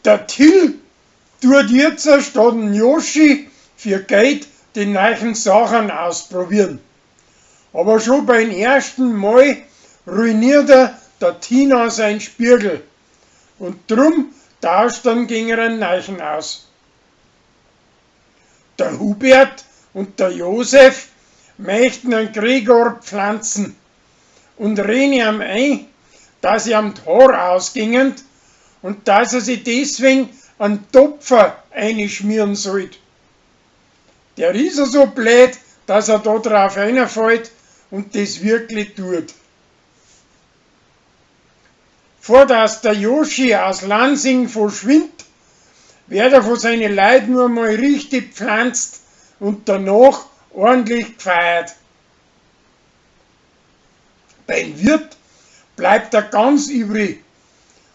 Der Till tut jetzt statt dem Joschi für Geld die neuen Sachen ausprobieren. Aber schon beim ersten Mal ruiniert er der Tina sein Spiegel. Und drum tauscht er ihn gegen einen neuen aus. Der Hubert und der Josef möchten einen Gregor pflanzen und reden ihm ein, dass ihm die Haare ausgingen und dass er sich deswegen einen Topfer einschmieren sollte. Der ist ja so blöd, dass er da drauf reinfällt und das wirklich tut. Vor dass der Joschi aus Lansing verschwindet, wird er von seinen Leuten nur mal richtig pflanzt und danach ordentlich gefeiert. Beim Wirt bleibt er ganz übrig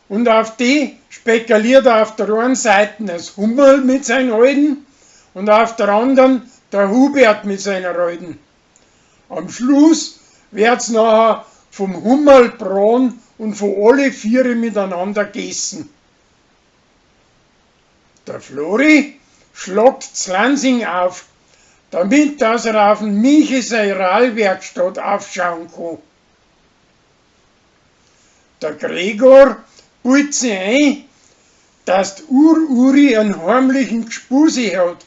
und auf die spekuliert er auf der einen Seite das Hummel mit seinen Alten und auf der anderen der Hubert mit seiner Alten. Am Schluss wird's nachher vom Hummel braten und von alle Viere miteinander gegessen. Der Flori schlagt Lansing auf, damit dass er auf den Michi seine Rallwerkstatt aufschauen kann. Der Gregor bildet sich ein, dass die Ur-Uri einen heimlichen Gspusi hat.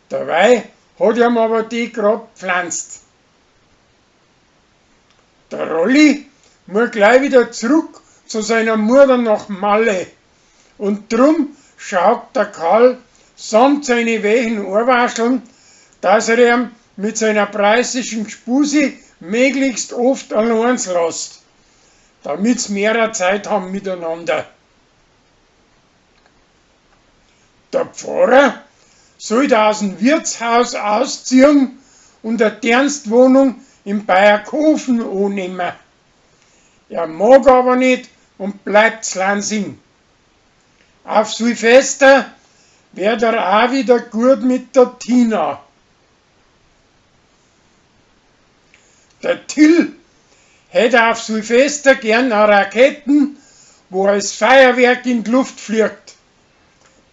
Dabei hat ihm aber die grad pflanzt. Der Rolli muss gleich wieder zurück zu seiner Mutter nach Malle und drum schaut der Karl samt seine weichen Ohrwascheln, dass er ihm mit seiner preußischen Gspusi möglichst oft allein lässt, damit's mehrer Zeit haben miteinander. Der Pfarrer sollte aus dem Wirtshaus ausziehen und eine Dienstwohnung in Bayerkofen annehmen. Er mag aber nicht und bleibt Lansing. Auf Silvester wird er auch wieder gut mit der Tina. Der Till hätte auf Silvester gern eine Raketen, wo als Feuerwerk in die Luft fliegt.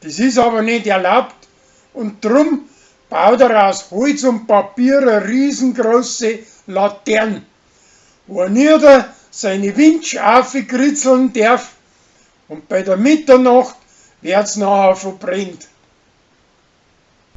Das ist aber nicht erlaubt und drum baut er aus Holz und Papier eine riesengroße Laterne, wo er nieder seine Wünsch aufkritzeln darf und bei der Mitternacht wird's nachher verbrennt.